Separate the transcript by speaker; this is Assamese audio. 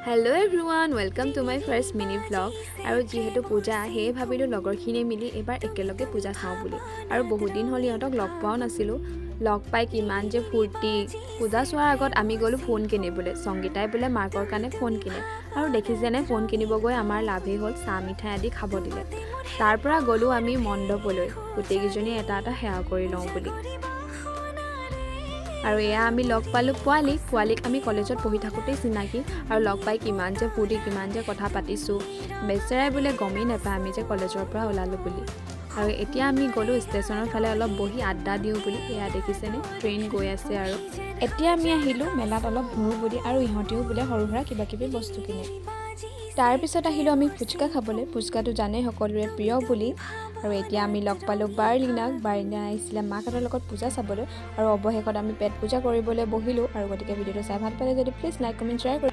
Speaker 1: Hello everyone, welcome to my first mini vlog. আৰু যিহেতু পূজা, সেয়ে ভাবিলোঁ লগৰখিনিয়ে মিলি এইবাৰ একেলগে পূজা চাওঁ বুলি। আৰু বহুত দিন হ'ল ইহঁতক লগ পোৱাও নাছিলোঁ। লগ পাই কিমান যে ফূৰ্তি! পূজা চোৱাৰ আগত আমি গ'লোঁ ফোন কিনিবলৈ। সংগীতাই বোলে মাকৰ কাৰণে ফোন কিনে। আৰু দেখিছেনে, ফোন কিনিব গৈ আমাৰ লাভেই হ'ল, চাহ মিঠাই আদি খাব দিলে। তাৰ পৰা গ'লোঁ আমি মণ্ডপলৈ, গোটেইকেইজনীয়ে এটা এটা সেৱা কৰি লওঁ বুলি। আৰু এয়া আমি লগ পালোঁ পোৱালীক। পোৱালীক আমি কলেজত পঢ়ি থাকোঁতেই চিনাকি। আৰু লগ পাই কিমান যে ফূৰ্তি, কিমান যে কথা পাতিছোঁ। বেচেৰাই বোলে গমেই নাপায় আমি যে কলেজৰ পৰা ওলালোঁ বুলি। আৰু এতিয়া আমি গ'লোঁ ষ্টেচনৰ ফালে অলপ বহি আড্ডা দিওঁ বুলি। এয়া দেখিছেনে, ট্ৰেইন গৈ আছে। আৰু এতিয়া আমি আহিলোঁ মেলাত অলপ ঘূৰোঁ বুলি আৰু ইহঁতেও বোলে সৰু সুৰা কিবা কিবি বস্তু কিনে। তাৰপিছত আহিলোঁ আমি ফুচকা খাবলৈ। ফুচকাটো জানে সকলোৰে প্ৰিয় বুলি। আৰু এতিয়া আমি লগ পালোঁ বাৰ্লিনাক। বাৰ্লিনা আহিছিলে মাকহঁতৰ লগত পূজা চাবলৈ। আৰু অৱশেষত আমি পেট পূজা কৰিবলৈ বহিলোঁ। আৰু গতিকে ভিডিঅ'টো চাই ভাল পালে যদি প্লিজ লাইক, কমেণ্ট, শ্বেয়াৰ কৰিব।